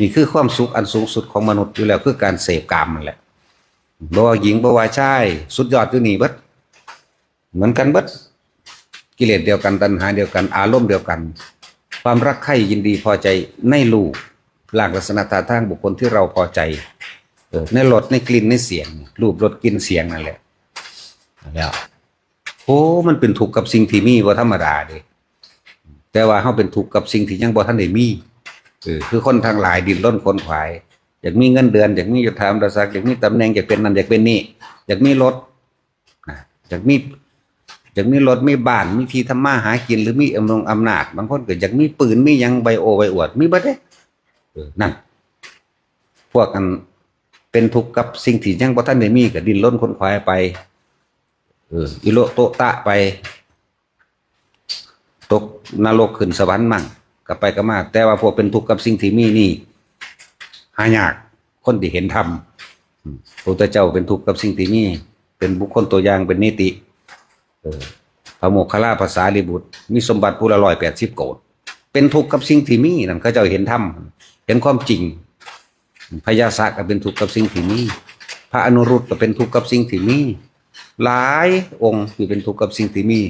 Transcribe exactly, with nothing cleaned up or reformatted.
นี่คือความสุขอันสูงสุดของมนุษย์อยู่แล้ว คือการเสพกามนั่นแหละ บ่ว่าหญิงบ่ว่าชาย สุดยอดอยู่นี่เบิด เหมือนกันเบิด กิเลสเดียวกัน ตัณหาเดียวกัน อารมณ์เดียวกัน ความรักใคร่ยินดีพอใจในรูปร่างลักษณะท่าทางบุคคลที่เราพอใจ เออ ในรสในกลิ่นในเสียง รูปรสกลิ่นเสียงนั่นแหละ แล้ว โอ้ มันเป็นทุกข์กับสิ่งที่มีบ่ธรรมดาเด้ แต่ว่าเฮาเป็นทุกข์กับสิ่งที่ยังบ่ทันได้มี เออ คือคนทั้งหลายดิ้นรนขวนขวาย อยากมีเงินเดือน อยากมียศถาบรรดาศักดิ์ อยากมีตำแหน่ง อยากเป็นนั่น อยากเป็นนี่ อยากมีรถ นะ อยากมี อยากมีรถ มีบ้าน มีที่ทำมาหากิน หรือมีอำนงอำนาจ บางคนก็อยากมีปืน มีหยัง ใบโอใบอวด มีเบิดเด้ เออ นั่น พวกอันเป็นทุกข์กับสิ่งที่ยังบ่ทันได้มี ก็ดิ้นรนขวนขวายไป เออ อิโละโตะตะไป ตกนรกขึ้นสวรรค์มั่ง กลับไปกลับมา แต่ว่าพวกเป็นทุกข์กับสิ่งที่มีนี่ หายาก คนที่เห็นธรรม อืม พระพุทธเจ้าเป็นทุกข์กับสิ่งที่มี เป็นบุคคลตัวอย่าง เป็นนิติ เออ พระโมคคัลลาภาษาลีบุตร มีสมบัติผู้ละร้อยแปดสิบโกด เป็นทุกข์กับสิ่งที่มี นั่นเขาเจ้าเห็นธรรม เห็นความจริง พญาสะก็เป็นทุกข์กับสิ่งที่มี พระอนุรุตก็เป็นทุกข์กับสิ่งที่มี หลายองค์ที่เป็นทุกข์กับสิ่งที่มี